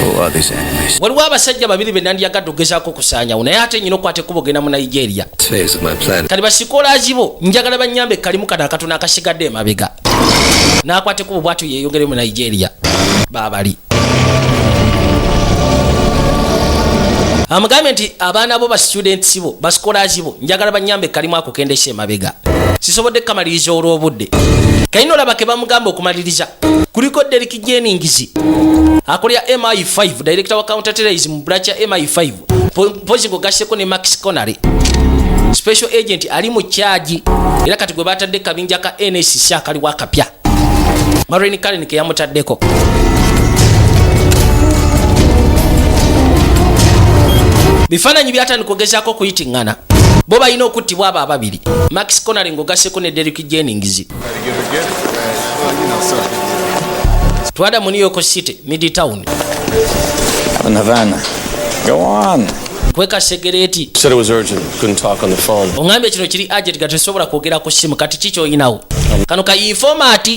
Who are these enemies? Waliwo abasajja babiri be nandyagadde okugezaako okusaanyawo, naye ate nyina okwata ekkubo genda mu Nigeria. Phase of my plan. Kati basikolaazi bo njagala banyambe kalimu kano akatono akasigadde emabega, n'akwata ekkubo bwatyo yeeyongere mu Nigeria. Baabali amugambye nti abaana bo, ba students bo, basikolazi bo, njagala banyambe kalimu ako kendesa emabega, sisobodde kukamaliriza olw'obudde. Kalina olaba ke bamugamba okumaliriza kuliko Derek Jennings akolera MI5, director wa counter terrorism branch ya MI5, mpozi ng'ogasseko ne Max Connery, special agent ali mu kyagi, era kati gwe batadde kabinja ka NSC akaliwo akapya, Marin Karen ke yamutaddeko. Bifaananyi byatandika ogezaako okuyitiŋŋana, bo balina okuttibwa abo ababiri, Max Connery ng'ogasseko ne Derek Jennings. Twada mu New York City, Midtown. In Havana. Go on. Kweka segereeti. Said it was urgent. Couldn't talk on the phone. Oŋambye kino kiri urgent, ga tesobola kwogera ku ssimu. Kati ki kyoyinawo? Kano ka informant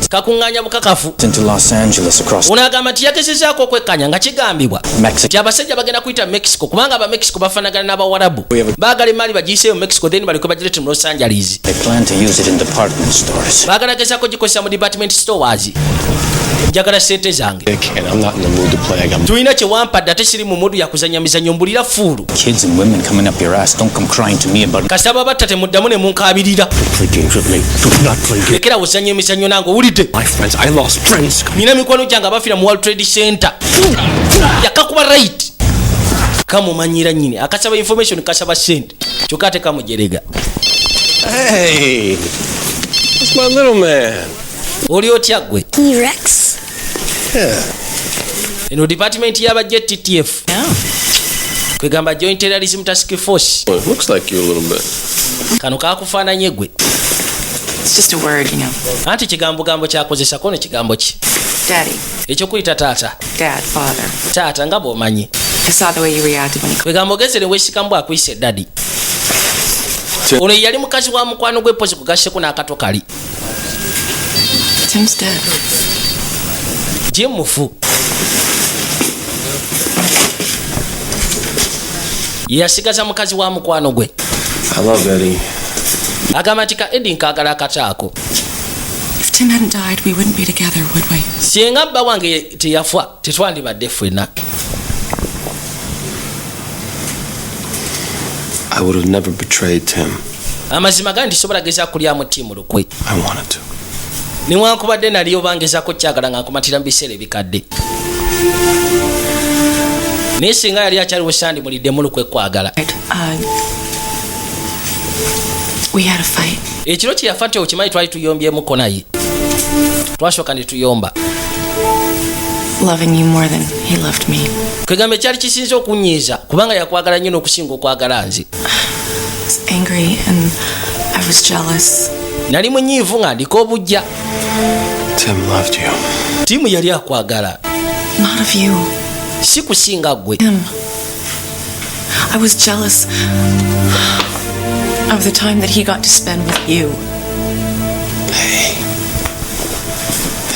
kakuŋŋaanya bukakafu. Into Los Angeles across Ono agamba nti yagezezaako okwekkanya nga kigambibwa Mexico. nti abasajja bagenda kuyita Mexico, kubanga Abamexico bafaanagana n'Abawarabu, baagala emaali bagiyiseeyo mu Mexico, then baleke bagirete mu Los Angeles. They plan to use it in department stores. Baagala gezaako gikozesa mu department stores. Njagala sente zange. Dick, and I'm not in the mood to play. I got Tulina kyewampadde, ate siri mu mood yakuzanya mizannyo. Mbulira full. Kids and women coming up your ass. Don't come crying to me about Kasita babatta, temuddamu ne munkaabirira. Play games with me. Do not play games. Lekera kuzanya emizannyo nange, owulidde? My friends, I lost friends. Nina mikwano gyange abafiira mu World Trade Center. Yakakuba right, kamumanyira nyini, akasaba information, kasaba sente, kyokka ate kamujerega. Hey, it's my little man. Oli otya gwe? T-Rex? Yeah. Eno department y'aba JTTF, kwegamba Joint Terrorism Task Force. Well, it looks like you a little bit. Kano kakufaananye gwe. It's just a word. Anti kigambogambo kyakozesako ne kigambo ki? Daddy, Ekyokuyita taata. Dad, father. Taata, nga bw'omanyi. I saw the way you reacted when you Kwegamba ogezere weesikamu bwakuyisa eddadi. Ono ye yali mukazi wa mukwano gw'epozi, kugasseko n'akato kali. Tim's dead. Jim mufu. Ye yasigaza mukazi wa mukwano gwe. I love Eddie. Agamba nti ka Edi nkaagala akataako. If Tim hadn't died, we wouldn't be together, would we? Singa bba wange teyafa, tetwandibadde ffenna. I would have never betrayed Tim. Amazima gali ntisobola gezaako kulyamu Tiimu lukwe. I wanted to. Newankubadde nali oba ngezaako kyagala nga nkumatira mu biseera ebikadde, naye singa yali akyaliwo sandi muliddemu lukwe kwagala. Right. We had a fight. Ekiro kye yafa, nti okimanyi twali tuyombyemuko, naye twasooka ne tuyomba. Loving you more than he loved me. Kwegamba ekyali kisinza okunyiiza, kubanga yakwagala nnyo n'okusinga okwagala nze. I was angry and I was jealous. Nali munyiivu nga ndiko obujja. Tim loved you. Tiimu yali akwagala. Not of you. Si kusinga ggwe. Him. I was jealous of the time that he got to spend with you.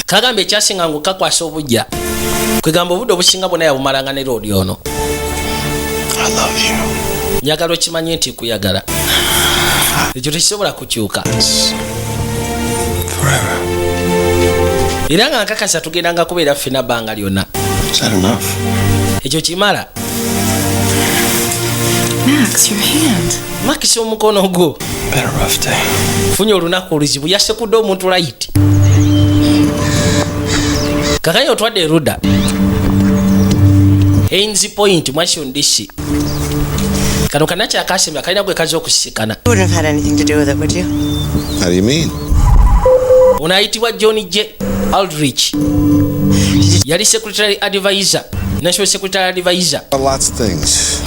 Kagamba ekyasinga ngu kakwasa obujja, kwegamba obudde obusinga bwonna yabumalanga ne loodi ono. I love you. Njagala okimanye nti nkuyagala, ekyo tekisobola kukyuka. It's forever. Era nga nkakasa tugendanga kubeera ffena bbanga lyonna. Is that enough? Ekyo kimala? Max, your hand. Makisa, omukono gwo. Been a rough day. Funye olunaku oluzibu. Yasekudde omuntu layiti. Kakanye otwadde erudda Hains Point, Washington DC. Kano kanakyakasemba kalina gwe kaza okusisikana. You wouldn't have had anything to do with it, would you? How do you mean? Ono ayitibwa John J Aldrich, yali secretary advisor, national secretary advisor. Lots of things.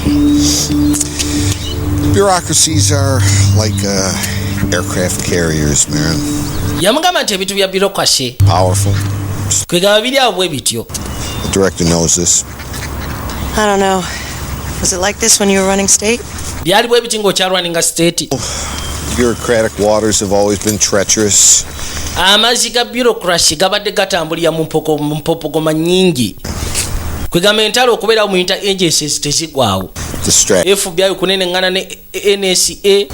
Bureaucracies are like aircraft carriers, Marin. Yamugamba nti ebintu bya bureaucracy Powerful. kwegamba biri awo bwe bityo. The director knows this. I don't know. Was it like this when you were running state? Byali bwe biti ng'okyalwaninga state? Bureaucratic waters have always been treacherous. Amazzi ga bureaucracy gabadde gatambulira mu mpopogoma nnyingi. Kwegamba entalo okubeerawo mu inter agencies tezigwawo. Distract. FBI okuneneŋŋana ne NSA,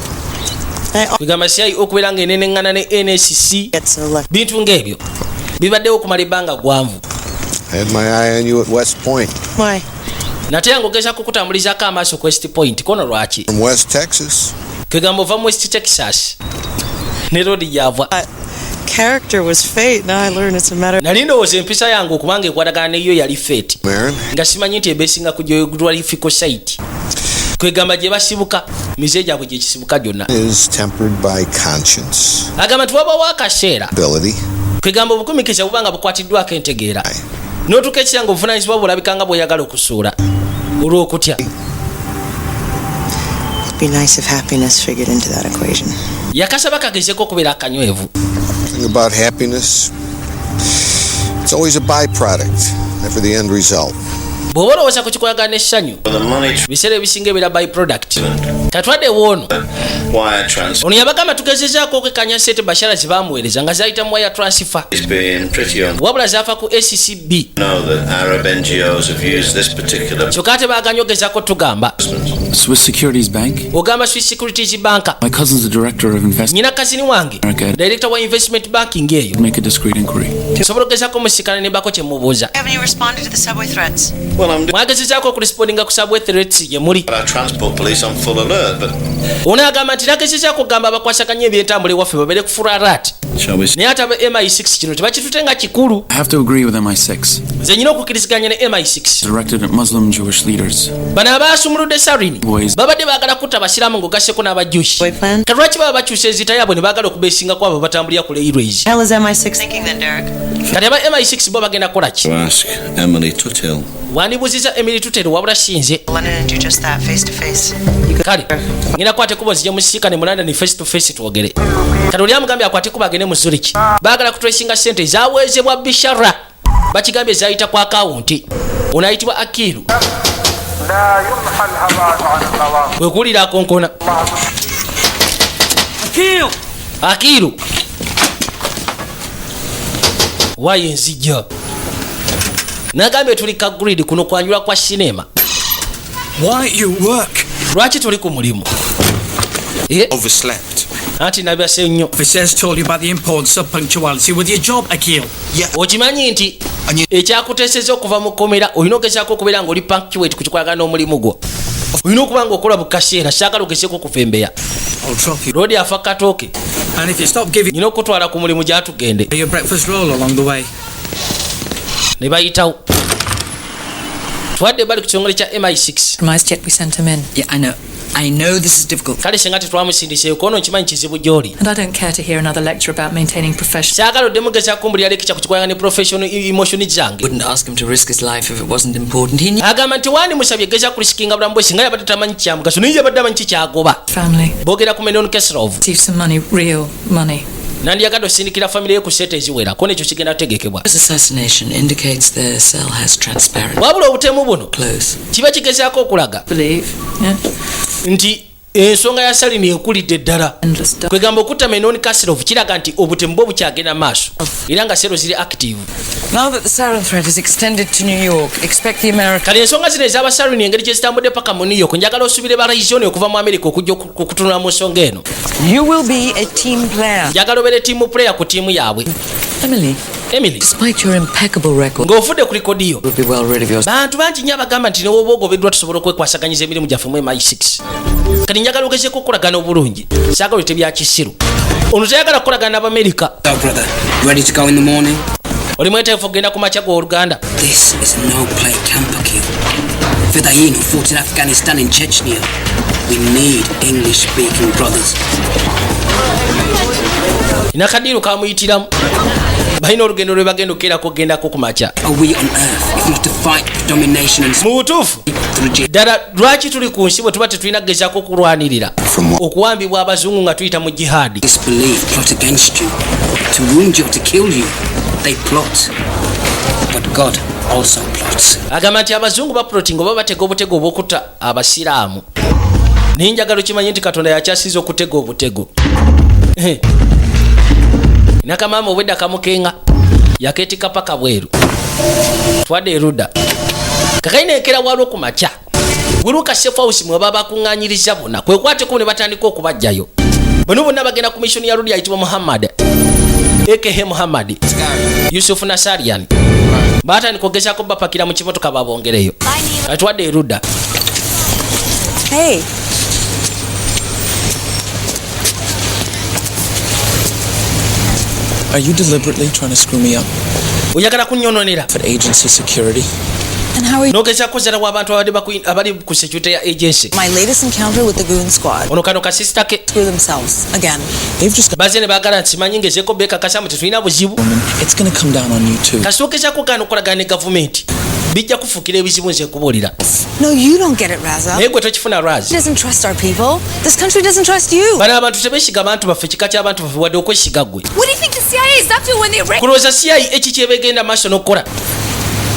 I kwegamba CIA okubeera nga eneneŋŋana ne NSC. get so lucky. Bintu ng'ebyo bibaddewo okumala ebbanga gwanvu. I had my eye on you at West Point. Why? Nate nga ogezako okutambulizaako amaaso ku West Point kono, lwaki? From West Texas. Kwegamba ova mu West Texas ne roodi gyava. Character was fate. Now I learn it's a matter. Nali ndowooza empisa yange okubanga ekwatagana neyo yali fate. Marin. Nga simanyi nti ebesinga ku geographical site, kwegamba gye basibuka, mize gyabwe gyekisibuka gyonna. Is tempered by conscience. Agamba nti wabawo akaseera Ability. kwegamba obukumikiza buba nga bukwatiddwako entegeera, n'otuuka ekira nga obuvunanyizibwa bulabika nga bw'oyagala okusuula olw'okutya. It'd be nice if happiness figured into that equation. Yakasaba kagezeko okubeera akanywevu. Thing about happiness, it's always a byproduct, never the end result. Bw'oba olowooza ku kikolagana n'essanyu, The money biseera ebisinga ebeera by product. Katwadde woono. wire transfer Ono yabagamba tugezezaako okwekanya sente Bashara ze bamuweereza nga zayita mu wire transfer, has been pretty on. wabula zaafa ku SCB. Know that Arab NGOs have used this particular Kyokka ate baaganye ogezaako tugamba. Swiss Securities Bank. Ogamba Swiss Securities Bank? My cousin's the director of investment. Nyina cousin wange Okay. director wa investment banking eyo. Make a discreet inquiry. Nsobola ogezaako musikana ne mbako kye mubuuza. Haven't you responded to the subway threats? Well, I'm Mwagezezaako okurespondinga ku subway threats gye muli? our transport police on full alert, but Ono agamba nti nagezezaako okugamba abakwasaganya ebyentambula ewaffe babeere ku full alert, shall we? Naye ate aba MI6 kino tebakitute nga kikulu. I have to agree with MI6. Nze nyina okukkiriziganya ne MI6. Directed at Muslim Jewish leaders. Bano abaasumuludde Sarin Boys. babadde baagala kutta basiraamu ng'ogasseko n'abajushi. Subway plan? Kati lwaki baba bakyusa enzita yaabwe ne baagala okubeesingako abo batambulira ku railways? Hell is MI6 thinking then, Derek? Kati aba MI6 bo bagenda kukola ki? To ask Emily Tuthill. Wandibuuziza Emily Tutero, wabula sinze. London and do just that, face to face. You could. Kale ngenda kwata ekkubo nzije musisikane mu London face to face twogere. Kati oli amugambye akwate ekkubo agende mu Zurich, baagala kutracinga sente zaweezebwa Bishara, bakigambye zayita ku akawunti. Ono ayitibwa Akiru wekuwulira akonkona. Akiru waye nzijja nagambye tuli ka grid kuno kwanjula kwa sinema. Why you work? Lwaki tuli ku mulimu? Eh, Overslept. Anti nabyase nnyo. Officers told you about the importance of punctuality with your job, Akil. Okimanyi nti ekyakuteeseza okuva mu kkomera olina ogezaako okubeera nga oli punctuate ku kikolagana n'omulimu gwo, olina okuba nga okola bukaseera. Saagala ogezeeko okuva embeya. I'll drop you. Loodi afa katooke. And if you stop giving Nina okutwala ku mulimu gyatugende. your breakfast roll along the way. Ne bayitawo, twadde bali ku kitongole kya MI6. Compromised, yet we sent him in. Yeah, I know. I know this is difficult. Kale singa tetwamusindiseeyo kono, nkimanyi kizibu gy'oli. And I don't care to hear another lecture about maintaining professional. Saagala oddemu gezaako mbulira lecture ku kikolagana ne professional emotion zange. Wouldn't ask him to risk his life if it wasn't important. He knew. Agamba nti wani musabye geza kurisikinga bulamu bwe singa yabadde tamanyi kyamugaso, naye yabadde amanyi kikyagoba. Family. Boogera ku Menon Keslov. Receive some money, real money. Nandyagadde osindikira famire ye ku sente eziwera ko nekyo kigenda kutegekebwa. His assassination indicates the cell has transparent Wabula obutemu buno clothes. kiba kigezaako okulaga Believe, yeah? nti ensonga ya Salini ekulidde ddala. Endless dark. Kwegamba okutta Menon Kaslov kiraga nti obutemu bwe bukyagenda maaso era nga cell ziri active. Now that the sarin threat is extended to New York, expect the American Kati ensonga zino ez'abasalini engeri gye zitambudde paka mu New York, njagala osubire ba raizoni okuva mu America okujja okutunula mu nsonga eno. You will be a team player. Njagala obeere team player ku ttiimu yaabwe. Emily, Emily, despite your impeccable record, ng'ovudde ku record yo, you'll be well rid of your bantu bangi nnyo abagamba nti newoba ogobeddwa tusobola okwekwasaganyiza emirimu gyaffe mu MI6. Kati njagala ogezeeko okukolagana obulungi, saagala olete bya kisiru. Ono tayagala kukolagana n'Abamerika. So, brother, ready to go in the morning? Oli mweteefu okugenda ku makya g'oluganda? This is no play camp, Akil. Fedayeen who fought in Afghanistan and Chechnya. We need English-speaking brothers. Nakadiru kamuyitiramu, balina olugendo lwe bagenda okukeerako okugendako ku makya. Are we on earth if not to fight for domination and Mu butuufu through jihad? ddala lwaki tuli ku nsi bwe tuba tetulina kugezaako okulwanirira okuwambibwa abazungu nga tuyita mu jihaadi? Disbelief plot against you, to wound you or to kill you. They plot. But God also plots. Agamba nti abazungu bapulotinga oba batega obutego obwokutta abasiraamu, naye njagala okimanye nti Katonda yakyasiza okutega obutego. Eh. Nakamaama obwedda kamukenga yakeetika paka bweru. Twadde erudda Kakalina enkera waliwo ku makya wiruka safe house mwe baba bakuŋŋaanyiriza bonna, kwekwateko ne batandika okubajjayo. Bano bonna bagenda ku mission ya luli ayitibwa Muhammad ekehe Muhammad Yusuf Nasarian. Batandika okugezaako bapakira mu kimotoka babongereyo. Atwadde erudda. Hey. Are you deliberately trying to screw me up? Oyagala kunyononera? At agency security? And how are you? Nogezaako zalawo abantu abadde abali ku security ya agency. My latest encounter with the goon squad. Ono kano kasisita ke. Screw themselves. Again. They've just got Bazze ne baagala nti simanyi ngezeeko beekakasamu tetulina buzibu. woman. It's gonna come down on you too. Kasita ogezaako gaana okukolagana ne gavumenti, bijja kufuukira ebizibu, nze kubuulira. No, you don't get it, Raza. Naye gwe tokifuna, Razi. Doesn't trust our people. This country doesn't trust you. Bano abantu tebeesiga bantu baffe, kika ky'abantu baffe, wadde okwesiga ggwe. What do you think the CIA is up to when they rape? Kulowooza CIA eki kyebegenda maaso n'okukola?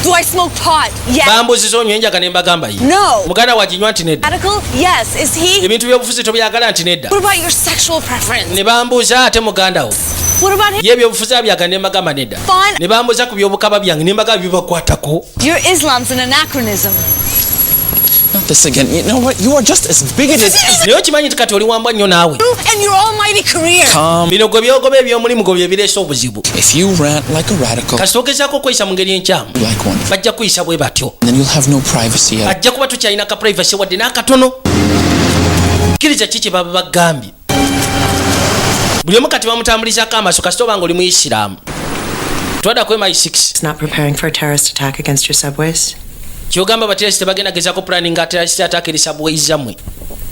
Do I smoke pot? Yes. Bambuziza onywa enjaga ne mbagamba ye. No. Muganda waginywa nti nedda. Radical? Yes. Is he? Ebintu by'obufuzi tobyagala nti nedda. What about your sexual preference? Ne bambuuza ate muganda wo What about him? ye ebyobufuzi abyagala ne mbagamba nedda. Fine. Ne bambuuza ku byobukaba byange ne mbagamba bibakwatako. Your Islam's an anachronism. Not this again. You know what? You are just as bigoted as. Naye okimanyi nti kati oli wambwa nnyo naawe. You and your almighty career. Calm. Bino gwe byogoba ebyomulimu gwe bye bireese obuzibu. If you rant like a radical, Kasita ogezaako okweyisa mu ngeri enkyamu, like one, bajja kuyisa bwe batyo. then you'll have no privacy at Ajja kuba tukyalina ka privacy wadde n'akatono. Kkiriza ki kye baba bagambye. Buli omu kati bamutambulizaako amaaso kasita oba nga oli muyisiraamu. Twadda ku MI6. It's not preparing for a terrorist attack against your subways. Kyogamba ba terrorist tebagenda gezaako planning terrorist attack eri subways zammwe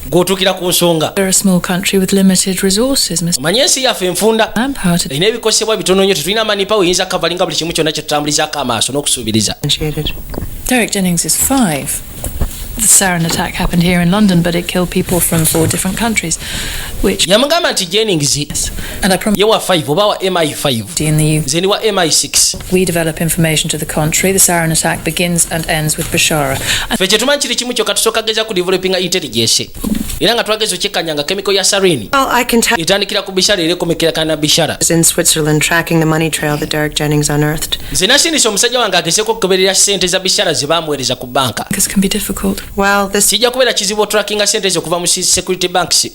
gweotuukira ku nsonga. We're a small country with limited resources, Mr. Omanye ensi yaffe enfunda, Manpower to erina ebikozesebwa bitono nnyo, tetulina manpower eyinza kavalinga buli kimu kyonna kyetutambulizaako amaaso n'okusuubiriza. Initiated. Derek Jennings is 5. The sarin attack happened here in London, but it killed people from four different countries, which Yamugamba nti Jennings and I promise ye wa 5 oba wa MI5, in the nze ndi wa MI6. we develop information to the contrary. The sarin attack begins and ends with Bashara. And Ffe kyetumanyi kiri kimu kyokka, tusooka geza ku developinga intelligence era nga twageza okyekkanya nga chemical ya sarin Well, I can tell etandikira ku Bishara era ekomekerekana na Bishara. was in Switzerland tracking the money trail that Derek Jennings unearthed. Nze nasindisa omusajja wange agezeeko okugoberera ssente za Bishara ze bamuweereza ku banka. this can be difficult. Well, this Kijja kubeera kizibu otrackinga ssente ezo okuva mu security banks.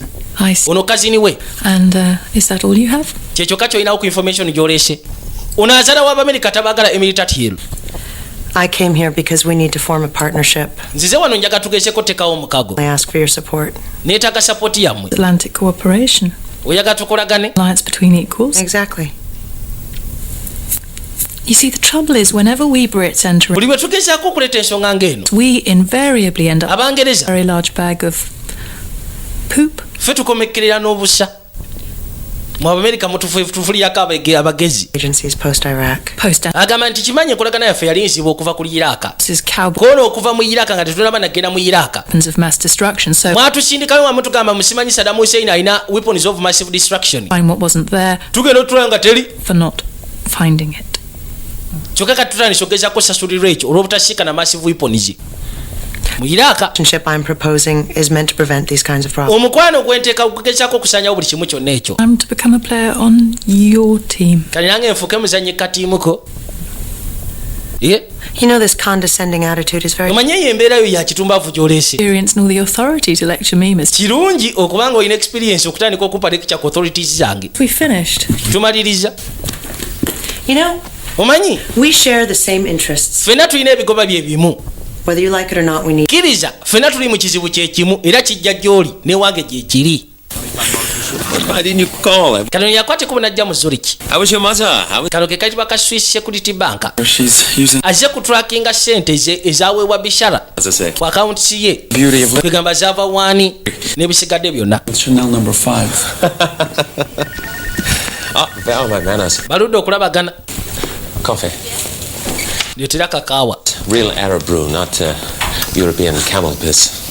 I see. Ono cousin we. And is that all you have? Kyekyokka kyolinawo ku information gy'oleese? Ono azaala w'Abamerika tabaagala Emily Tuthill. I came here because we need to form a partnership. Nzize wano njaga tugezeko tekawo omukago. I ask for your support. Neetaaga support yammwe. Atlantic cooperation, Oyagala tukolagane? alliance between equals. Exactly. You see, the trouble is, whenever we Brits enter, Buli bwe tugezaako okuleeta ensonga ng'eno, we invariably end up with Abangereza a very large bag of poop. ffe tukomekkerera n'obusa. Mu Abamerika mutufuliyako abagezi. Agencies post Iraq. Post Agamba nti kimanyi enkolagana yaffe yali nzibu okuva ku Iraaka. is cowboy Koona okuva mu Iraaka nga tetunaba nagenda mu Iraaka, weapons of mass destruction. So mwatusindikayo nga mutugamba musimanyi Saddam Hussein alina weapons of massive destruction. find what wasn't there Tugenda otulaba nga teri. for not finding it. Kyokka kati tutandise okugezaako sasulirwa ekyo olw'obutasiikana massive weapons mu Iraaka. Relationship I'm proposing is meant to prevent these kinds of problems. Omukwano gwenteeka gugezaako okusanyawo buli kimu kyonna ekyo. I'm to become a player on your team. Kati nange nfuuke muzanyi katiimuko. Ye, You know, this condescending attitude is very omanye eyo embeera yo ya kitumbaavu gy'oleese. Experience and all the authority to lecture me, Mr. Kirungi okubanga olina experience okutandika okumpa lecture ku authorities zange. We finished. Tumaliriza. You know, Omanyi, we share the same interests. ffenna tulina ebigoba bye bimu. Whether you like it or not, we need Kkiriza ffenna tuli mu kizibu kye kimu, era kijja gy'oli newange gyekiri. Why didn't you call? Kano yakwata ekubo najja mu Zurich. How was your mother? How was Kano ke kayitibwa ka Swiss Security Bank. She's using Azze kutrackinga sente ezaweebwa Bishara As I say. ku akawunti ye, beauty of kwegamba zaava waani n'ebisigadde byonna. Chanel number 5. Ah, where are my manners? Baludde okulabagana. Coffee. Leetera kakaawa. Real Arab brew, not European camel piss.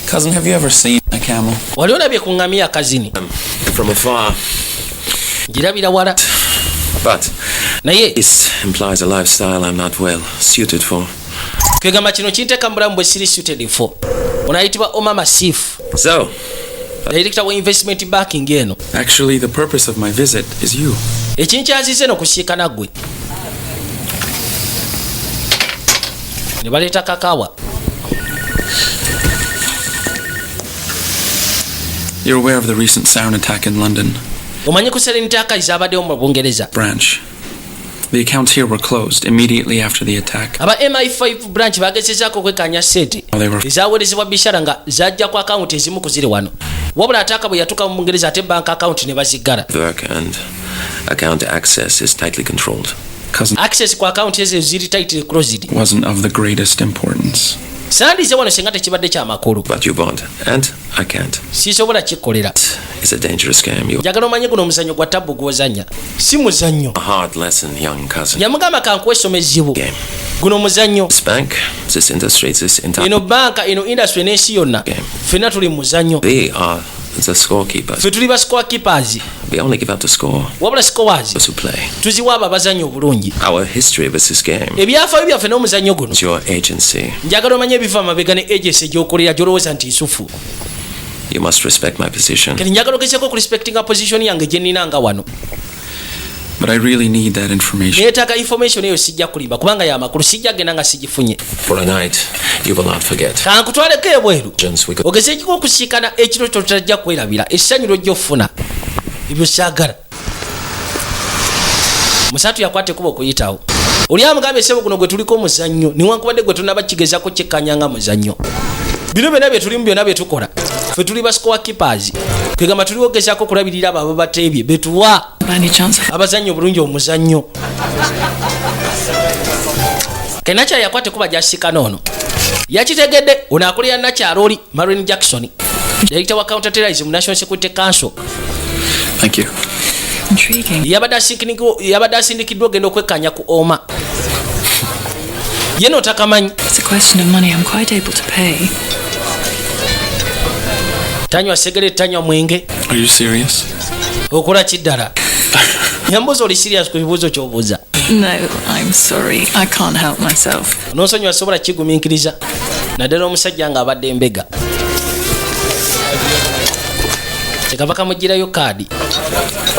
Cousin, have you ever seen a camel? Wali olabye ku ŋŋamiya, cousin? From afar. Ngirabira wala. But Naye this implies a lifestyle I'm not well suited for. Kwegamba kino kinteeka mu bulamu bwe siri suited for. Ono ayitibwa Omama Sif, So, director wa investment banking eno. Actually, the purpose of my visit is you. Ekinkyazize eno kusiikana ggwe. Ne baleeta kakawa. You're aware of the recent sarin attack in London. Omanyi ku sarin attack ezabaddewo mu Bungereza? Branch. The accounts here were closed immediately after the attack. Aba MI5 branch bagezezaako okwekanya sente They were ezaweerezebwa Bishara nga zajja ku akawunti ezimu ku ziri wano, wabula attack bwe yatuuka mu Bungereza, ate bank akawunti ne baziggala. Work and account access is tightly controlled. Cousin Access ku akawunti ezo ziri tightly closed. Wasn't of the greatest importance. Sandize wano singa tekibadde kyamakulu. But you won't, and I can't. Sisobola kikkolera. It's a dangerous game. You Njagala omanye guno omuzannyo gwa tabbu gw'ozannya si muzannyo. A hard lesson, young cousin. Yamugamba, kankuwa essomo ezzibu, guno muzannyo. This bank, this industry, this entire Eno banka, eno industry n'ensi yonna, ffenna tuli mu muzannyo. We are the scorekeepers. Ffe tuli ba scorekeepers. We only give out the score. Wabula scores Those who play. Tuziwa abo abazannya obulungi. Our history with this game Ebyafaayo byaffe n'omuzannyo guno. is your agency. Njagala omanye ebiva amabega ne agency gy'okolera gy'olowooza nti nsufu. You must respect my position. Kati njagala ogezeeko okurespectinga position yange gye nnina nga wano. But I really need that information. Neetaaga information eyo, sijja kulimba kubanga yamakulu, sijja genda nga sigifunye. For a night, you will not forget. Kankutwaleko ebweru. Gents, we could Ogezeeko okusiikana ekiro kyo, tutajja kwerabira essanyu lwojja ofuna. Ebyo saagala. Musatu yakwata ekuba okuyitawo. Oli amugambye, "Essebo, guno gwe tuliko omuzannyo, newankubadde gwe tunaba kigezako kyekkanya nga muzannyo. Bino byonna bye tulimu, byonna bye tukola, ffe tuli ba score keepers, kwegamba tuliwo ogezaako okulabirira abo ababateebye betuwa By any chance, abazannyo obulungi omuzannyo." Kenakyala yakwata ekuba gyasikana ono yakitegedde ono akulira nakyalo oli Marin Jackson, director wa counter terrorism, National Security Council. Thank you. Intriguing. Yabadde asindikiddwa ogenda okwekkanya ku oma ye notakamanyi. It's a question of money. I'm quite able to pay. Tanywa segereti, tanywa mwenge. Are you serious? Okola kiddala? Yambuuza, "Oli serious ku bibuuzo kyobuuza?" No, I'm sorry. I can't help myself. Nonsonyiwa, sobola kigumiikiriza, naddala omusajja ng'abadde embega. Kyekava kamugirayo kaadi.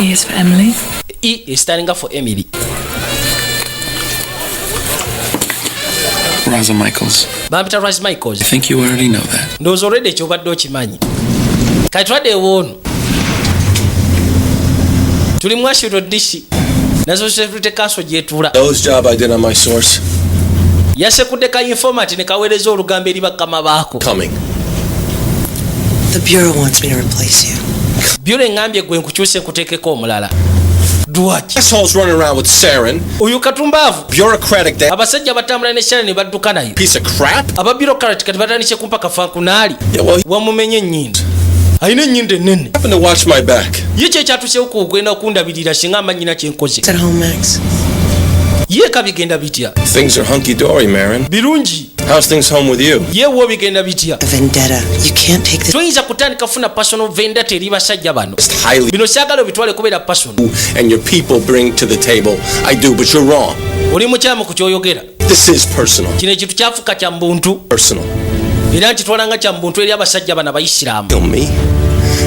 E is for Emily. E is standing for Emily. Raza Michaels. Bampita Ras Michaels. I think you already know that. Ndowooza olwedde ekyobadde okimanyi. Kati twadde ewoono, tuli mu Washington DC, National Security Council gyetuula. Nose job I did on my source. Yasekudde ka informant ne kaweereza olugambo eri bakama baako. Coming. The Bureau wants me to replace you. Bureau eŋŋambye gwe nkukyuse nkuteekeko omulala. Lwaki? Assholes running around with sarin. Oyo katumbaavu. Bureaucratic that Abasajja batambula ne sarin ne badduka nayo. Piece of crap. Aba bureaucrat kati batandise kumpa kafankunaali. Yeah, well, Wamumenye ennyindo, alina ennyindo ennene. Happened to watch my back. Ye kyekyatusewo kugenda okundabirira singa amanyina kyenkoze. It's at home, Max. Ye ka bigenda bitya? Things are hunky dory, Marin. Birungi. How's things home with you? Ye wo bigenda bitya? A vendetta. You can't take this. Toyinza kutandika funa personal vendetta eri basajja bano. It's highly Bino syagala obitwale kubeera personal. And your people bring to the table. I do, but you're wrong. Oli mukyamu ku kyoyogera. This is personal. Kino ekintu kyafuuka kya mbuntu. Personal. Era nkitwala nga kya mbuntu eri abasajja bano abayisiraamu. Kill me.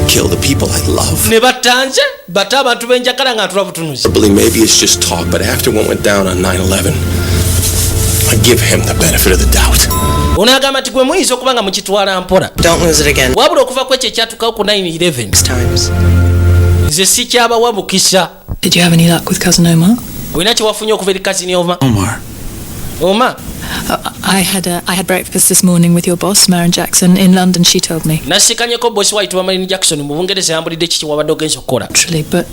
Kill the people I love. Ne battanze batte abantu benjagala nga ntula butunuzi. I believe maybe it's just talk, but after what went down on 9/11, I give him the benefit of the doubt. Ono agamba nti gwe muyinza okuba nga mukitwala mpola. Don't lose it again. Wabula okuva ku ekyo ekyatukawo ku 9/11, Times. nze sikyabawa mukisa. Did you have any luck with Cousin Omar? Olina kyewafunye okuva eri cousin Omar? Omar. Oma. I had breakfast this morning with your boss, Maren Jackson, in London. She told me. Nasikanyeko bosi wayitibwa Marin Jackson mu Bungereza, yambulidde kiki wabadde ogenza okukola. Actually, but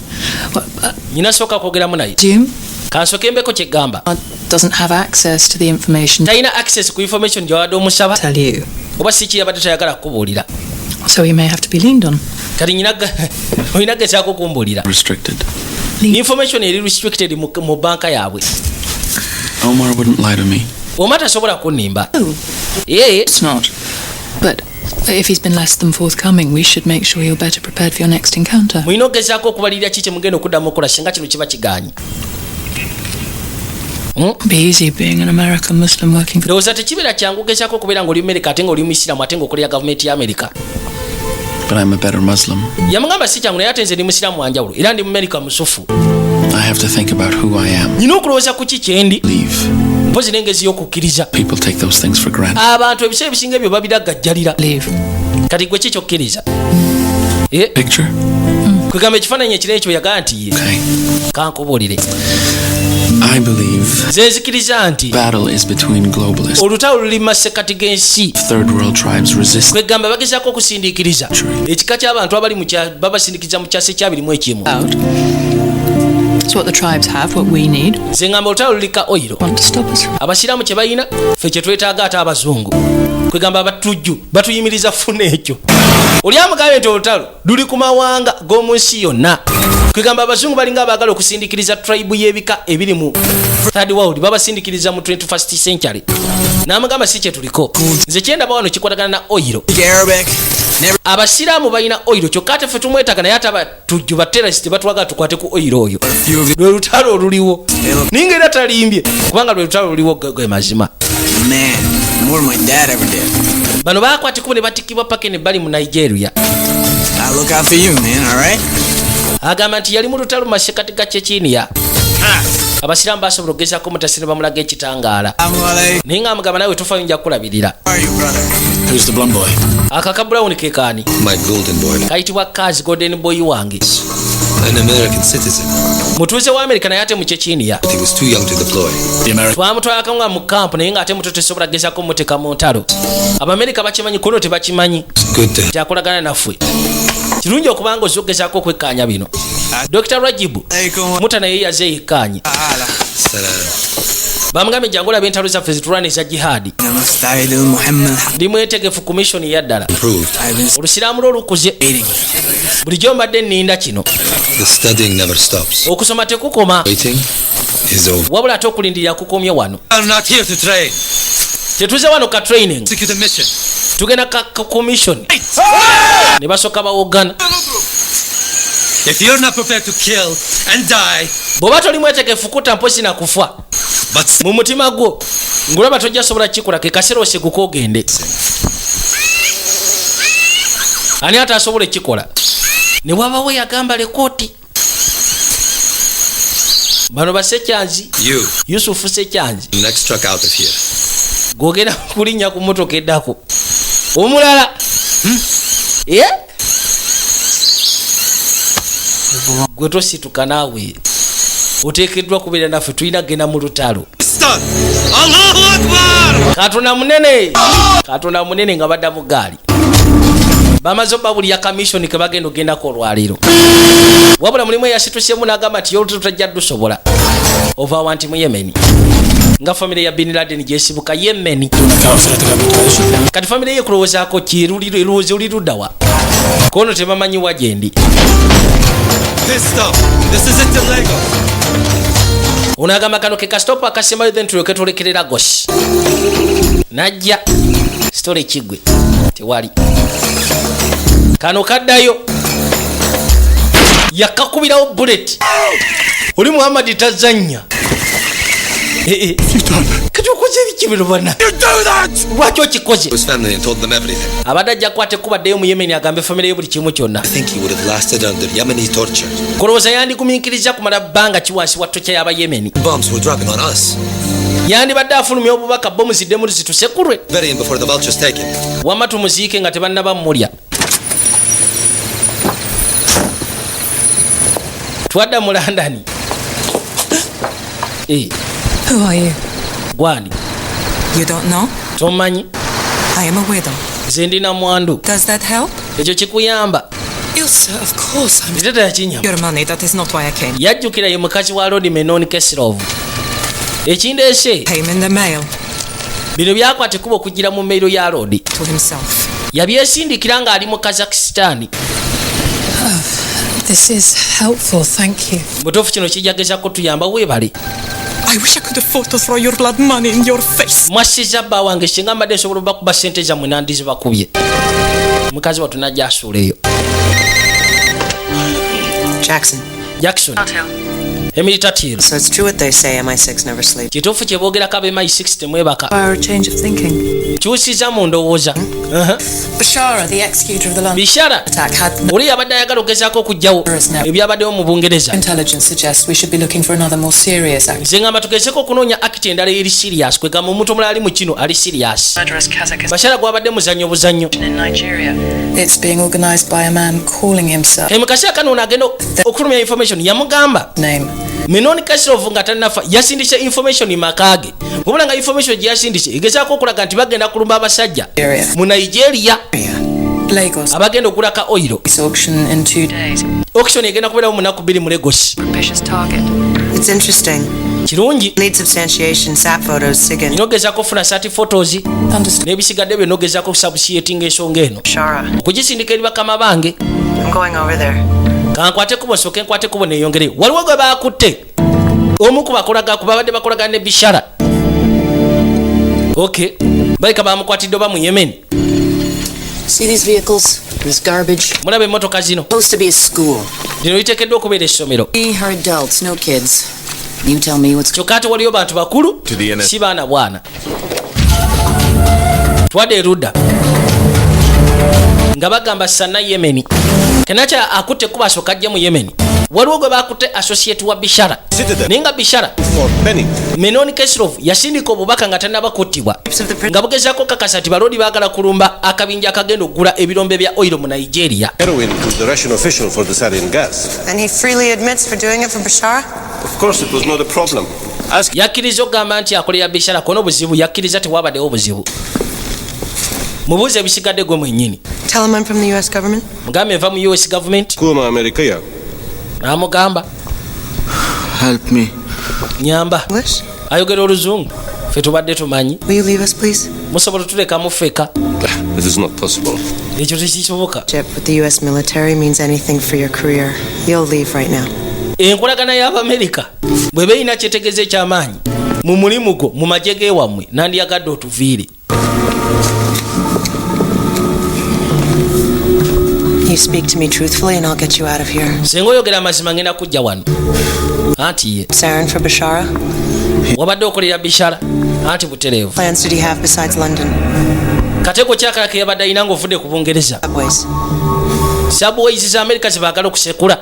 well, Nyina sooka kwogeramu naye. Doom Kansooke mbeko kyeggamba. Doesn't have access to the information. Talina access ku information gyewabadde omusaba. Tell you. Oba si ki yabadde tayagala kukubuulira. So he may have to be leaned on. Kati nyina olina gezaako kumbuulira. Restricted. Information eri restricted mu banka yaabwe. Omar wouldn't lie to me. Oma tasobola kunnimba. Oh, Ee. it's not. But if he's been less than forthcoming, we should make sure you're better prepared for your next encounter. Mulina okugezaako okubalirira ki kyemugenda okuddamu okukola singa kino kiba kiganye. Be easy being an American Muslim working for Ndowooza tekibeera kyangu gezaako okubeera ng'oli Amerika ate ng'oli muisiramu ate ng'okolera gavumenti ya Amerika. But I'm a better Muslim. Yamugamba, "Si kyangu, naye ate nze ndi musiraamu wanjawulo era ndi Mumerika musufu." I have to think about who I am. Nyina okulowooza ku ki kyendi. Leave. Mpozi n'engezi y'okukkiriza. People take those things for granted. Abantu ebiseera ebisinga ebyo babiragajjalira. Leave. Kati gwe ki kyokkiriza? Eh, Picture? Kwegamba ekifaananyi ekirere ekyo yagaa nti ye. Okay. Kankubuulire. I believe Nze nzikiriza nti battle is between globalists. olutalo luli mu masekati g'ensi. Third world tribes resist Kwegamba bagezaako okusindiikiriza ekika ky'abantu abali mu babasindikiriza mu kyasa ekyabirimu ekimu. Out. It's what the tribes have, what we need. Nze ngamba olutalo lulika oil. Want to stop us? Abasiraamu kye balina, ffe kye twetaaga, ate abazungu, kwegamba abatujju, batuyimiriza funa ekyo. Oli amugambye nti olutalo luli ku mawanga g'omu nsi yonna. Kwegamba abazungu balinga abaagala okusindikiriza tribe y'ebika ebiri mu third world, babasindikiriza mu 21st century. N'amugamba si kye tuliko. Nze kyendaba wano kikwatagana na oil. Arabic. Never. Abasiraamu balina oil, kyokka ate ffe tumwetaaga, naye ate abatujju ba terrorist batwagala tukwate ku oil oyo. Lwe lutalo oluliwo, naye nga era talimbye, kubanga lwe lutalo oluliwo, ge mazima. Man, more than my dad ever did. Bano bakwatikubo ne batikibwa paka ne bali mu Nigeria. I look out for you, man, all right? Agamba nti yali mu lutalo mu masekati ga Chechenia. Abasiraamu basobola okugezaako mutasi ne bamulaga ekitangaala, naye nga amugamba nawe tofayo, nja kukulabirira. How are you, brother? Who's the blonde boy? Aka ka brown kekaani? My golden boy. Kayitibwa Kazi, golden boy wange. An American citizen. Mutuuze wa Amerika, naye ate mu Chechenia. But he was too young to deploy. The American. Twamutwalako nga mu kampu, naye ng'ate muto, tesobola gezaako muteka mu ntalo. Abamerika bakimanyi, kuno tebakimanyi. Good to Kyakolagana naffe kirungi okubanga ozza okugezaako okwekkaanya bino. Dr Rajibu muta naye yaze yekkaanye. Salam. Bamugambye jangu olaba entalo zaffe zitulwana eza jihaadi. Ndi mwetegefu ku mission yaddala. Improved. Olusiraamu lwo lukuze, bulijjo mbadde nninda kino. The studying never stops. Okusoma tekukoma. Waiting is over. Wabula ate okulindirira kukomye wano. I'm not here to train. Tetuze wano ka training. Execute a mission. Tugenda ka commission. Ne basooka bawogana. If you're not prepared to kill and die, Bw'oba toli mwetegefu kutta mpozi na kufa but mu mutima gwo ngulaba tojja sobola kikola, ke kaseera oseguka ogende. Ani ate asobola ekikola? Ne wabawo yagamba lekooti bano basekyanzi. You, Yusufu Sekyanzi. Next truck out of here. Gwogenda kulinnya ku motoka eddako omulala. Ye gwe tosituka naawe, oteekeddwa kubeera naffe, tulina kgenda mu lutalo. Stop! Allahu Akbar! Katonda munene, Katonda munene. Nga badda mu gaali, bamaze obabulya ka mission ke bagenda ogendako olwaleero. Wabula mulimu eyasitusyemu n'agamba nti yolutalo tajja dusobola ova wanti mu Yemeni, nga famire ya Bin Laden gyesibuka Yemeni. Kati famire ye kulowoozaako ki? Erowooza oli luddawa? Kono tebamanyiwa gyendi. This stop. This is it to Lagos. Ono agamba kano ke ka stop akasembayo, then tulyoke tulekerera Lagos. Najja sitole kigwe tewali. Kano kaddayo, yakakubirawo bullet. Oli Muhammadi tazannya. Eh, eh. Kati okoze ebiki bino bana? Lwaki okikoze? His family and told them everything. Abadde ajja kukwata ekkubaddeyo mu Yemeni, agambe famire ye buli kimu kyonna. I think he would have lasted under Yemeni torture. Kulowooza yandigumiikiriza kumala bbanga ki wansi wa torture y'Abayemeni? Bombs were dropping on us. Yandibadde afulumya obubaka, bomu ziddemu zitusekulwe. Bury him before the vultures take him. Wamma tumuziike nga tebannaba mmulya. Twadda mu London. Eh, Who are you? Gwani? You don't know? Tomanyi? I am a widow. Nze ndi namwandu. Does that help? Ekyo kikuyamba? Ilsa, of course I'm. Nziteta yakinyamba. Your money, that is not why I came. Yajjukira ye mukazi wa Lord Menon Keslov. Ekindeese Came in the mail bino byakwata ekkuba okugira mu mail ya Lord. to himself. Yabyesindikira ng'ali mu Kazakhstan. This is helpful, thank you. Butuufu kino kijagezako tuyamba, weebale. I wish I could afford to throw your blood money in your face. Mwasiza bba wange, singa mbadde nsobola obakuba sente zammwe nandizibakubye. Mukazi wattu najja asuula eyo. Jackson. Jackson, Emily Tatil. So it's true what they say, MI6 never sleeps. Kituufu kye boogerako, ab'MI6 temwebaka. Require a change of thinking. Kyusiza mu ndowooza. Bashara, the executor of the London Bishara attack, had oli yabadde ayagala okugezaako okuggyawo ebyabaddewo mu Bungereza. Intelligence suggests we should be looking for another more serious act. Nze ngamba tugezeko okunoonya actor endala eri serious, kwegamba omuntu omulala ali mu kino ali serious. Murderous Kazakh Bashara gwabadde muzannyo buzannyo. in Nigeria. It's being organized by a man calling himself Mu kaseera kano ono agenda okufulumya information yamugamba name. Menoni Kasirov nga tannafa yasindise information maka ge, wabula nga information gye yasindise egezaako okulaga nti bagenda kulumba abasajja mu Nigeria Lagos. abagenda okugula ka oil. Auction in 2 days. Auction egenda kubeerawo mu nnaku 2 mu Lagos. Propitious target. It's interesting. Kirungi. Need substantiation, sat photos, SIGINT. Nina ogezaako okufuna sat photos n'ebisigadde byonna, ogezaako okusubstantiatinga ensonga eno Shara. okugisindika eri bakama bange. I'm going over there. Kankwate kubo, sooke nkwate kubo neyongereyo. Waliwo gwe bakutte, omu ku bakolaga ku babadde bakolagana ne Bishara. Ok, balika bamukwatidde oba mu Yemen. See these vehicles? This garbage? Mulaba emmotoka zino? Supposed to be a school. Lino liteekeddwa okubeera essomero. We are adults, no kids. You tell me what's Kyokka ate waliyo bantu bakulu, To the NS. si baana bwana. Twadde erudda nga bagamba sana Yemeni kenakya akutte kuba asooka ajje mu Yemeni. Waliwo gwe bakutte, associate wa Bishara, naye nga Bishara Menoni Kesrov yasindika obubaka nga tannaba kuttibwa, nga bugezaako kakasa nti baloodi baagala kulumba akabinja akagenda okugula ebirombe bya oil mu Nigeria. Heroin to the Russian official for the sarin gas. And he freely admits for doing it for Bashara? Of course, it was not a problem. Ask Yakkiriza okugamba nti akolera Bishara kona obuzibu, yakkiriza tewabaddewo obuzibu. Mubuuze ebisigadde gwe mwennyini. Tell him I'm from the U.S. government. Mugambe nva mu US government. Kuma Amerikaya. N'amugamba. Help me. Nyamba. Ayogera oluzungu, ffe tubadde tumanyi. Will you leave us, please? Musobola otulekamu ffeka? It is not possible. Ekyo tekisoboka. Chip with the U.S. military means anything for your career. You'll leave right now. Enkolagana y'Abamerika bw'eba erina kyetegeeza ekyamaanyi mu mulimu gwo mu magye geewammwe, nandiyagadde otuviire. You speak to me truthfully, and I'll get you out of here. Senga oyogera amazima, ngenda kujja wano. Anti ye. Sarin for Bashara? Wabadde okolera Bishara anti butereevu. Plans did he have besides London? Katego kyakala ke yabadde alina ng'ovudde ku Bungereza? Subways. Subways za Amerika zebaagala okusekula.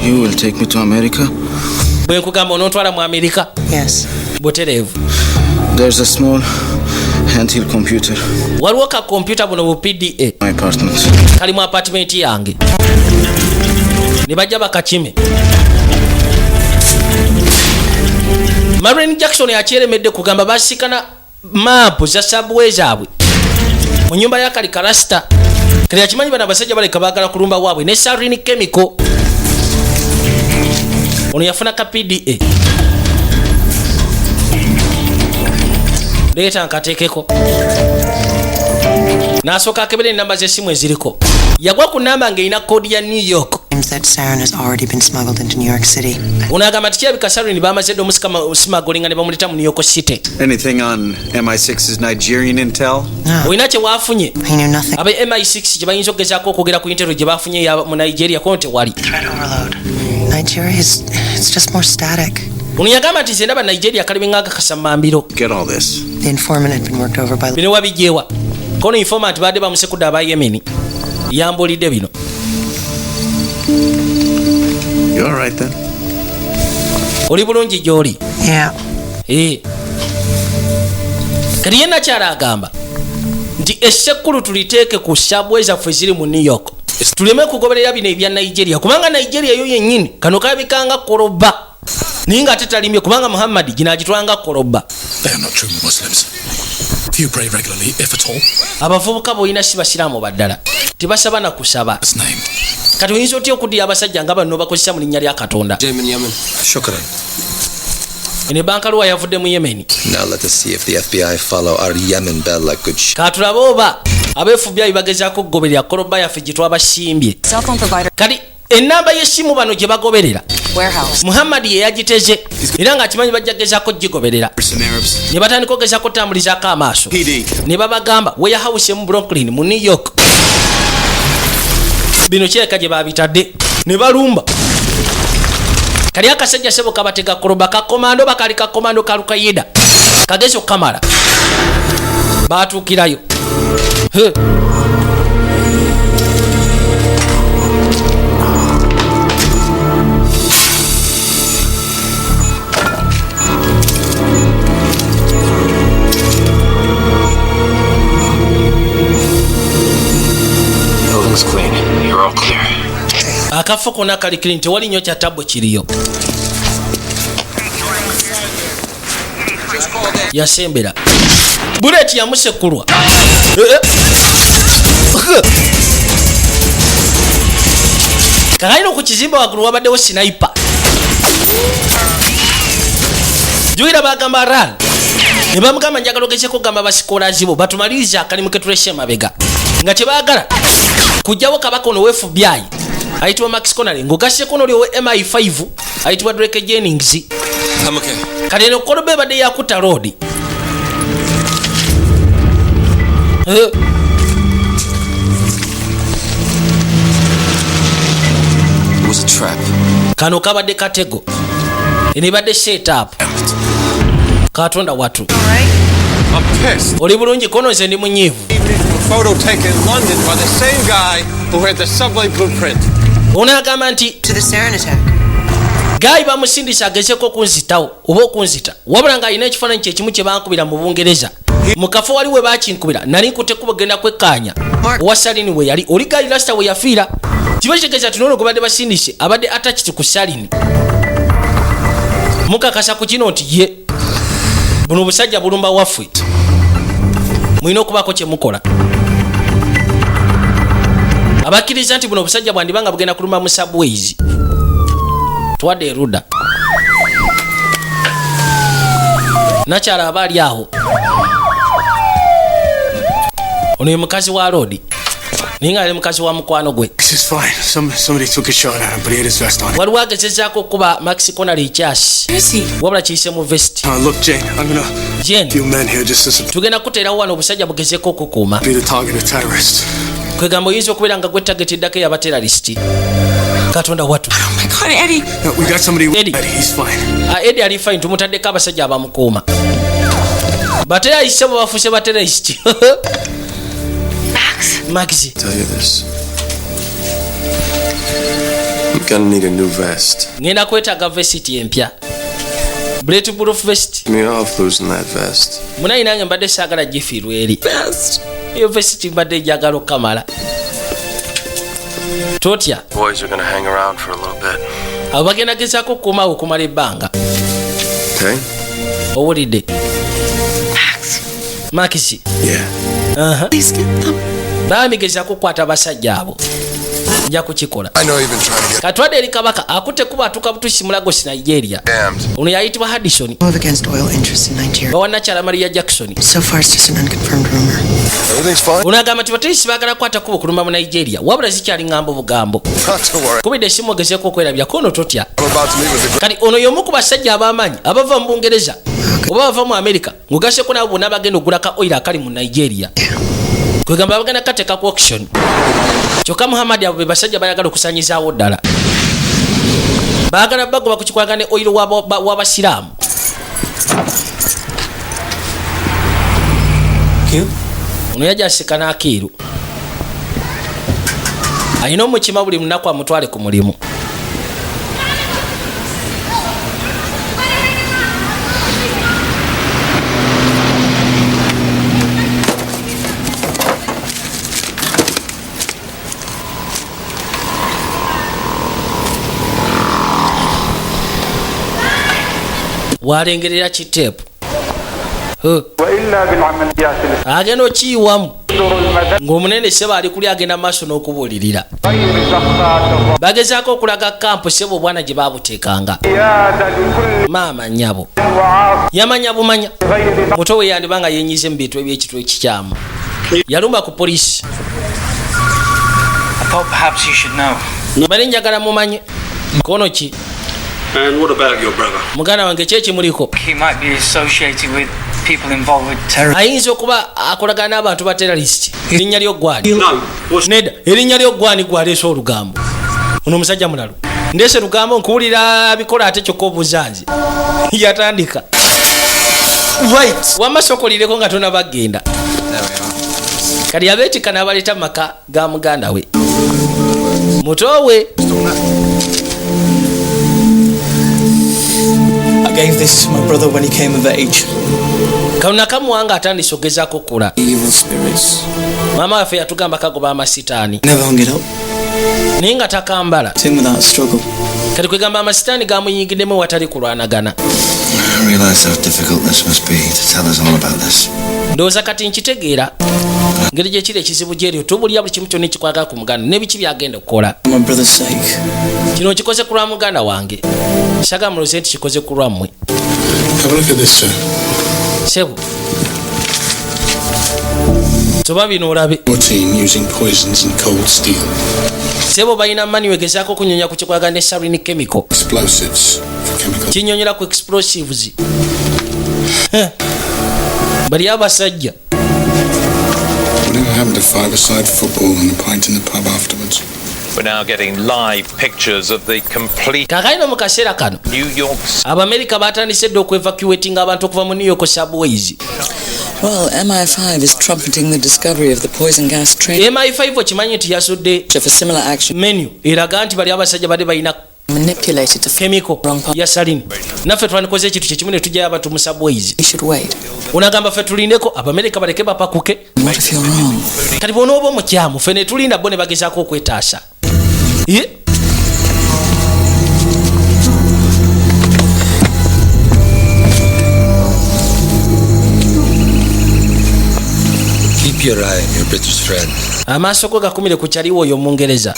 You will take me to America? Bwe nkugamba onontwala mu Amerika? Yes. Butereevu. There's a small handheld computer. Waliwo ka kompyuta buno bu PDA. My apartment. Kali mu apartment yange. Ne bajja bakakime. Marin Jackson akyeremedde kugamba basikana maapu za subway zaabwe mu nyumba ya kali karasita. Kali akimanyi bano abasajja baleka baagala kulumba waabwe ne sarin chemical. Ono yafuna ka PDA, leeta nkateekeko. N'asooka akebera enamba z'essimu eziriko, yagwa ku namba ng'erina koodi ya New York. Claims that sarin has already been smuggled into New York City. Ono agamba nti kirabika sarin bamaze dde omusmagolinga ne bamuleta mu New York City. Anything on MI6's Nigerian intel? Olina kye waafunye He knew nothing. abe MI6 gye bayinza okugezaako okwogera ku intel gye bafunye mu Nigeria? Kono tewali. Threat overload. Nigeria is, it's just more static. Ono yagamba nti nze ndaba Nigeria kalibe nga kasamambiro. Get all this. The informant had been worked over by Bino wabijjewa? Kono informant badde bamusekudde aba Yemeni, yambulidde bino. You all right then? Oli bulungi gy'oli? Yeah. Eh. Kati ye nakyala agamba nti essekkulu tuliteeke ku subway zaffe eziri mu New York, tuleme kugoberera bino ebya Nigeria, kubanga Nigeria yo yennyini kano kalabikanga koloba, naye nga ate talimbye, kubanga Muhammadi gino agitwalanga koloba. They are not true Muslims. Few pray regularly, if at all. Abavubuka boolina si basiraamu baddala, tebasaba na kusaba. Kati oyinza otya okuddira abasajja nga bano bakozesa mu linnya lya Katonda? Yemen, Yemen. Shukran. Eno ebankaluwa yavudde mu Yemeni. Now let us see if the FBI follow our Yemen bell like good sh. Katulabe oba aba FBI bagezaako okugoberera koloba yaffe gye twabasimbye. Cell phone provider. Kati enamba y'essimu bano gye bagoberera, Warehouse. Muhammadi ye yagiteze, era ng'akimanyi bajja gezaako gigoberera. Some Arabs. Ne batandika ogezaako otambulizaako amaaso. PD. Ne babagamba warehouse mu Brooklyn mu New York. Bino kireka gye babitadde ne balumba kali akasajja sebo kabatega koloba kakomando, bakali kakomando kalukayida kagezi okukamala. Batuukirayo He. Building's clean. You're all clear. Akafo konna kali clean, tewali nnyo kya tabbu kiriyo. Yasembera buleti yamusekulwa. Kakalino ku kizimbe waggulu wabaddewo sniper. Jjukira bagamba ran ne bamugamba njagala ogezeko gamba basikolazi bo batumalirize akalimu ke tulese emabega, nga kyebaagala kujjawo kabaka ono we FBI ayitibwa Max Connolly, ng'ogasseko n'oli owe MI5 ayitibwa Drake Jennings. I'm okay. Kati eno kolobe ebadde yakutta loodi. It was a trap. Kano kabadde katego, eno ebadde setup. Katonda watu. I'm pissed. Oli bulungi kono nze ndi munyiivu. A photo taken in London by the same guy who had the subway blueprint. Ono agamba nti To the sarin attack. Guy bamusindisa agezeko okunzitawo oba okunzita, wabula ng'alina ekifaananyi kye kimu kye bankubira mu Bungereza. Mu kafo wali we baakinkubira nali nkutte kkubo genda kwekkaanya owa Salini we yali oli Guy Rasta we yafiira. Kiba kitegeeza nti n'ono gwe badde basindise abadde attached ku Salini. Mukakasa ku kino nti ye buno obusajja bulumba waffe, mulina okubaako kye mukola. Abakkiriza nti buno obusajja bwandiba nga bugenda kulumba mu subways. Twadde erudda nakyala aba ali awo. Ono ye mukazi wa Lodi, naye nga ali mukazi wa mukwano gwe. This is fine. Somebody took a shot at him, but he had his vest on. Waliwo agezezaako okuba Max Connolly ekyasi, wabula kiyise mu vest. Look, Jane, I'm gonna Jane, few men here just to support tugenda kuteerawo wano obusajja bugezeeko okukuuma. be the target of terrorists. Kwegamba oyinza okubeera nga gwe target eddako ey'abaterrorist. Katonda watu. Oh my God, Eddie. No, we got somebody. Eddie. Eddie, he's fine. Eddie ali fine, tumutaddeko abasajja abamukuuma. Baterrorist bo bafuuse baterrorist. Max. Max. Tell you this. I'm gonna need a new vest. Ngenda kwetaaga vesiti empya. Bulletproof vest. Me off losing that vest. Munayi nange mbadde saagala gifiirwa eri. Eyo vesiti mbadde njagala okukamala. Totya. Boys are gonna hang around for a little bit. Abo bagenda gezaako okukuuma awo okumala ebbanga. Okay? Owulidde. Max. Yeah. Please get them. Bambi gezaako okukwata abasajja abo. Nja kukikola. I know you've been trying to get Katwadde eri kabaka akutte kuba atuuka butuusi mu Lagos, Nigeria. damned. Ono yayitibwa Hudson. Move against oil interests in Nigeria. Bawa nakyala Maria Jackson. So far, it's just an unconfirmed rumor. Everything's fine. Ono agamba nti baterisi baagala kukwata kuba okulumba mu Nigeria, wabula zikyali ŋŋambo bugambo. Not to worry. Kubidde essimu ogezeeko okwerabira ko ono totya. I'm about to meet with the Kati ono y'omu ku basajja ab'amaanyi abava mu Bungereza oba bava mu Amerika, ng'ogasseko n'abo bonna abagenda okugula ka oil akali mu Nigeria. Kwegamba bagenda kukateeka ku auction. Kyokka Muhammad abo be basajja bayagala okusaanyizaawo ddala. Baagala bagoba ku kikwagana ne oil w'abasiraamu. Ono yajja aseka n'akeeru. Alina omukima buli lunaku amutwale ku mulimu. Walengerera kiteepu. Agenda okiyiwamu ng'omunene ssebo ali kuli agenda maaso n'okubuulirira. Bagezaako okulaga kampu ssebo obwana gye baabuteekanga. Maama nnyabo yamanya bumanya muto we yandiba nga yeenyize mu bintu eby'ekitwe ekikyamu. Yalumba ku poliisi. I thought perhaps you should know. Mbadde njagala mumanye kono ki. And what about your brother? Muganda wange ki ekimuliko? He might be associated with people involved with terrorism. Ayinza okuba akolagana n'abantu ba terrorist. Erinnya ly'oggwani. No. What's Nedda, erinnya ly'oggwani gwaleese olugambo. Ono omusajja mulalu. Ndeese lugambo nkuwulira bikola ate kyokka obuuza nze. Yatandika. Right. Wamma sooka olireko nga tonabagenda. There we are. Kati abeetikka n'abaleeta mu maka ga muganda we, muto we. I gave this to my brother when he came of age. Kano nakamuwanga atandise okugezaako okukula. Evil spirits. Maama waffe yatugamba kagoba amasitaani. Never hung it up. Naye nga takambala. It's in without struggle. Kati kwegamba amasitaani gamuyingiddemu watali kulwanagana. I realize how difficult this must be to tell us all about this. Ndowooza kati nkitegeera ngeri gyekiri ekizibu gyeri tubulira buli kimu kyonna ekikwagala ku muganda n'ebiki byagenda okukola. For my brother's sake. Kino nkikoze ku lwa muganda wange, saga mulowooze nti kikoze ku lwammwe. Have a look at this, sir. Sebo, toba bino olabe. 14 using poisons and cold steel. Sebo, balina mani wegezaako okunyonya ku kikwagala ne sarin chemical. Explosives for chemical. Kinyonyola ku explosives. Heh. Bali abasajja. Whatever happened to five-a-side football and a pint in the pub afterwards? We're now getting live pictures of the complete Kaakali mu kaseera kano New York Abamerika batandise dda okuevacuatinga abantu okuva mu New York subways. Well, MI5 is trumpeting the discovery of the poison gas train. MI5 okimanyi nti yazudde For similar action menu eraga nti bali abasajja badde balina manipulated to chemical ya sarin. Naffe twandikoze ekintu kyekimu ne tujjayo abantu mu subways. We should wait. Onagamba ffe tulindeko Abamerika baleke bapakuke. What if you're wrong? Kati bw'onooba omukyamu, ffe ne tulinda bo ne bagezaako okwetaasa. Ye? Keep your eye on your British friend. Amaaso go gakumire ku kyaliwo oyo Omungereza.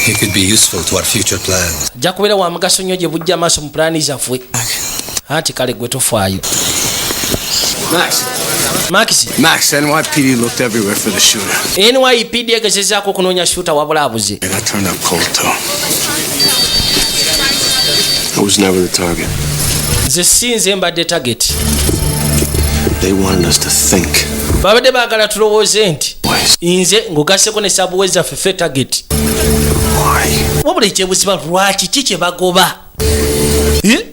He could be useful to our future plans. Ajja kubeera wa mugaso nnyo gye bujja amaaso mu pulaani zaffe. Anti kale gwe tofaayo. Max. Max. Max, NYPD looked everywhere for the shooter. NYPD egezezaako okunoonya shooter wabula abuze. And I turned up cold too. I was never the target. Nze si nze mbadde target. They wanted us to think. Babadde baagala tulowooze nti nze ng'ogasseko ne subway zaffe ffe target, wabula ekyebuziba lwaki ki kye bagoba? Eh?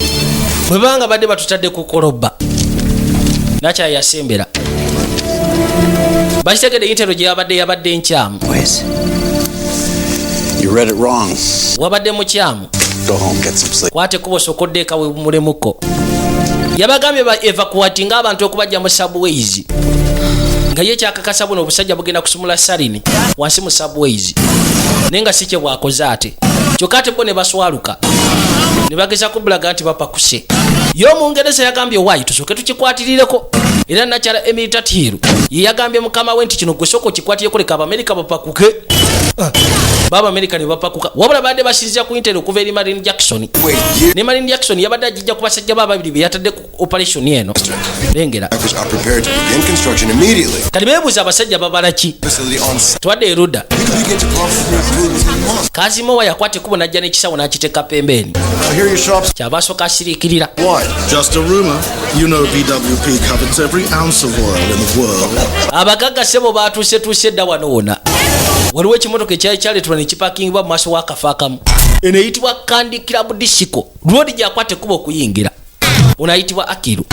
Bwe banga badde batutadde ku koloba nakyaye yasembera bakitegedde intel gye yabadde yabadde nkyamu. You read it wrong. Wabadde mukyamu. Go home, get some sleep. Kwata ekkubo sooka eka wemulemuko. Yabagambye ba evacuatinga abantu okubajja mu subways, nga ye kyakakasa buno obusajja bugenda kusumula sarin wansi mu subways, naye nga si kye bwakoze ate. Kyokka ate bo ne baswaluka ne bageza kubulaga nti bapakuse. Ye Omungereza yagambye waayi tusooke tukikwatirireko, era nakyala Emily Tatiru ye yagambye mukama we nti kino gwe sooka okikwatireko, leka Abamerika bapakuke. Ah, baba Amerika ne bapakuka, wabula badde basinzira ku intel okuva eri Marin Jackson, ne Marin Jackson yabadde agijja ku basajja ba ababiri be yatadde ku operation eno. Lengera. Are prepared to begin construction immediately. Kati beebuuza abasajja babala ki. Facility on site. Twadde erudda. Begin to pump through within months. Kazimowa yakwata ekkubo n'ajja n'ekisawo n'akiteeka pembeeni. I hear your shop's Kyava asooka asiriikirira. Why? Just a rumor. You know BWP covers every ounce of oil in the world. Abagagga sebo batuusetuuse edda wano wona. Waliwo ekimotoka ekyali kyaleetebwa ne kipakingibwa mu maaso w'akafo akamu. Eno eyitibwa Kandi Club Disco. Lwodi gyakwata ekkubo okuyingira, ono ayitibwa Akiru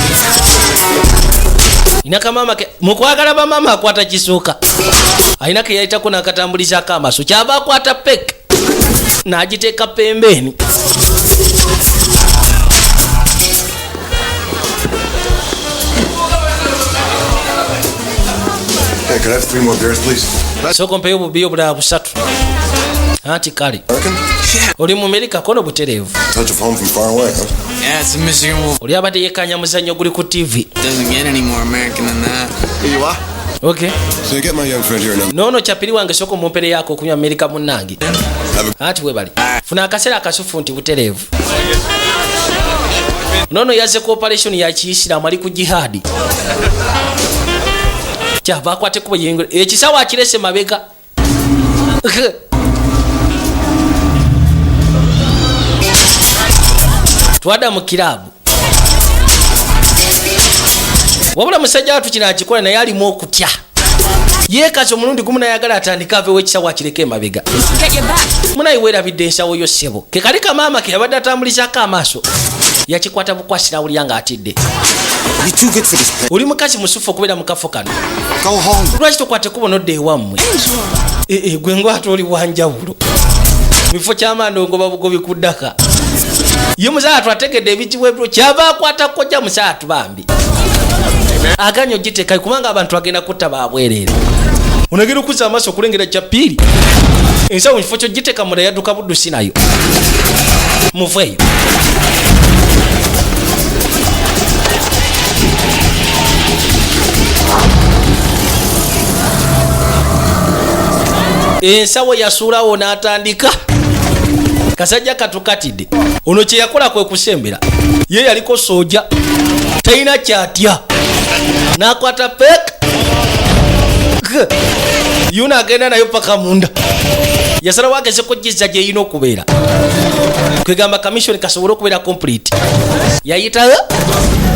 ina kamama ke mukwagala bamama akwata kisooka alina ke yayitako n'akatambulizaako amaaso. Kyava akwata pek n'agiteeka pembeeni. Hey, could I have three more beers, please? Sooka mpeyo obubiyo obulala busatu. Anti kale oli mu Merika kono butereevu. Touch of home from far away, huh? Yeah, it's a Michigan Wolf. Oli abadde yekanya muzannyo guli ku TV. Doesn't get any more American than that. Here you are. Okay. So you get my young friend here now. Noono kyapiri wange sooka omumpere yako okunywa Amerika munnange. Anti webali funa akaseera akasufu nti butereevu. Noono yazze ku operation ya kiyisiraamu, ali ku jihaadi. Kyava akwate kuba yingula ekisawo akirese mabega. Twadda mu kiraabu, wabula musajja watu kino akikola naye alimu okutya. Yeekaza omulundi gumu nayagala atandike avewo ekisawo akireke emabega. Get your back. Munaye weerabidde ensawo yo ssebo. Ke kali kamaama ke yabadde atambulizaako amaaso. Yakikwata bukwasi n'awulira ng'atidde. You're too good for this place. Oli mukazi musufu okubeera mu kafo kano. Go home. Lwaki tokwata ekkubo n'odda ewammwe? Eh, eh, gwe ngwate oli wanjawulo mufo kyamaani ongoba bugobi ku ddaka. Ye musaatu ategedde ebizibu ebiro, kyava akwata kojja musaatu bambi aganya ogiteekayo kubanga abantu agenda kutta babwereere. Onagenda okuzza amaaso okulengera kyapiiri ensawo mu kifo kyogiteeka munda yadduka buddusi nayo muveeyo. Ensawo yasuulawo n'atandika kasajja katukatidde. Ono kye yakola kwe kusembera, ye yaliko sooja talina kyatya, n'akwata pek yuna agenda nayo paka munda. Yasalawo ageze kujjiza gyeyina okubeera, kwegamba kamishoni kasobole okubeera complete. Yayitayo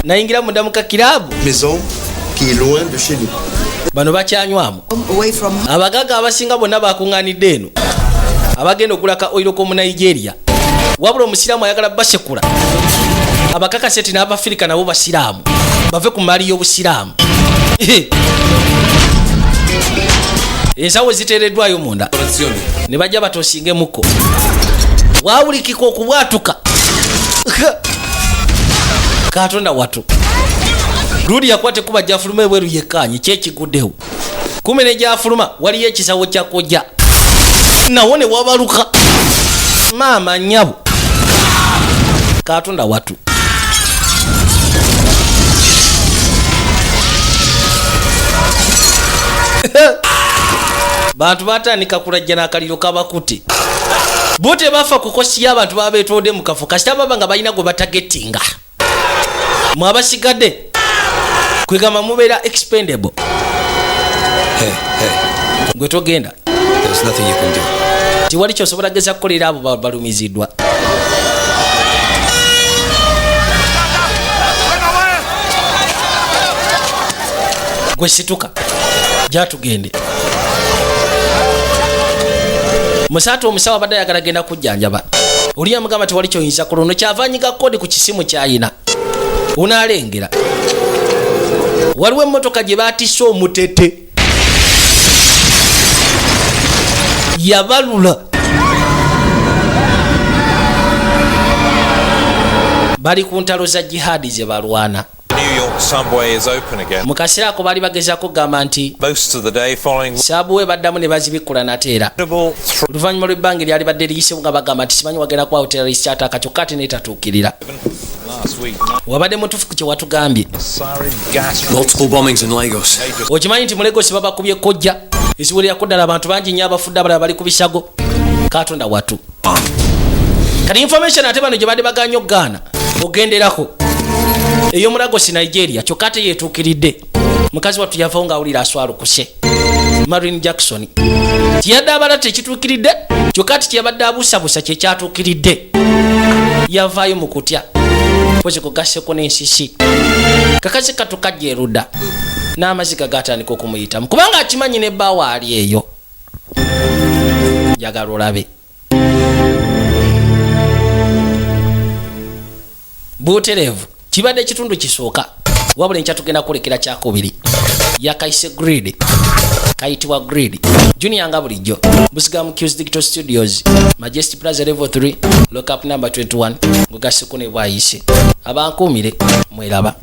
nayingira munda mu kakiraabu. Maison qui est loin de chez nous. Bano bakyanywamu. Away from Abagaga abasinga bonna bakuŋŋaanidde eno abagenda ogula ka oil k'omu Nigeria, wabula omusiraamu ayagala basekula abakakase ti n'Abafirika nabo basiraamu, bave ku maali y'obusiraamu. Ensawo ziteereddwayo munda ne bajja batosingemuko waawulikika okubwatuka. Katonda watu, luli yakwata ekuba gyafuluma ebweru yekkaanyi kyekiguddewo kumi ne gyafuluma waliyo ekisawo kya kojja nawo ne wabaluka. Maama nnyabo, Katonda watu, bantu batandika kulajja n'akaliro kabakute. Bo tebafa kukosi y'abantu babeetodde mu kafo, kasita baba nga balina gwe batagetinga. Mwe abasigadde kwegamba mubeera expendable. Hey, hey. Gwe togenda. There's nothing you can do. Tiwali kyosobola geza kukolera abo balumiziddwa. Gwe situka gyatugende. Musaatu omusawo abadde ayagala genda kujjanjaba oli yamugamba tewali kyoyinza kulono, ono kyava anyiga kodi ku kisimu kyayina onaalengera waliwo emmotoka gye baatisse omutete yabalula bali ku ntalo za jihadi ze balwana. New York subway is open again. Mu kaseera ako baali bagezaako kugamba nti Most of the day following saabuwe baddamu ne bazibikkula nate era oluvannyuma lw'ebbanga eryali badde liyisewo nga bagamba nti simanyi wagenda kubawo terrorist attack, kyokka ate neetatuukirira. Last week. Wabadde mutuufu ku kye watugambye. Sarin gas. Multiple bombings in Lagos. Okimanyi nti mu Lagos babakubye kojja eziwererako ddala, abantu bangi nnyo abafudde, abalala bali ku bisago. Katonda watu, kati information ate bano gye badde baganye okugaana ogenderako ey'omu Lagos Nigeria, kyokka ate yeetuukiridde. Mukazi wattu yavawo ng'awulira aswalukuse. Marin Jackson tiyadde abala tekituukiridde, kyokka ati kyeyabadde abuusabuusa kyekyatuukiridde. Yavaayo mu kutya pozi kugasseko n'ensisi. Kakazi katu kajja erudda n'amaziga gatandika okumuyitamu kubanga akimanyi ne bbaawo ali eyo. Njagala olabe butereevu kibadde ekitundu kisooka, wabula enkya tugenda kulekera kyakubiri. Yakayise Greed, kayitibwa Greed Junior. Nga bulijjo busiga mu Qs Digital Studios, Majesty Plaza, level 3, lockup number 21, ngugasseko ne bwayise abankuumire mweraba.